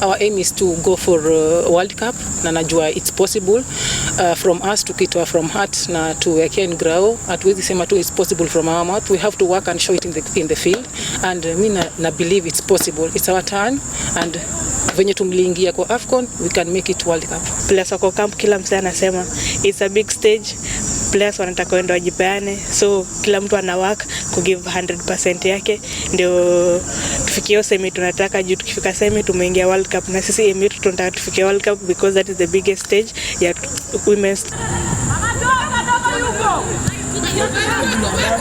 Our aim is to go for World Cup na najua it's possible from us, tukitoa from heart na tuweke in ground. Hatuwezi sema tu it's possible from our mouth, we have to work and show it in the field and mi na believe it's possible. It's our turn and venye tumliingia kwa AFCON, we can make it World Cup. Players wako camp, kila msee anasema it's a big stage. Players wanataka waende wajipeane, so kila mtu ana work ku give 100% yake ndio tufikie hiyo semi tunataka. Juu tukifika semi, tumeingia World Cup, na sisi aim yetu tunataka tufike World Cup because that is the biggest stage ya women's.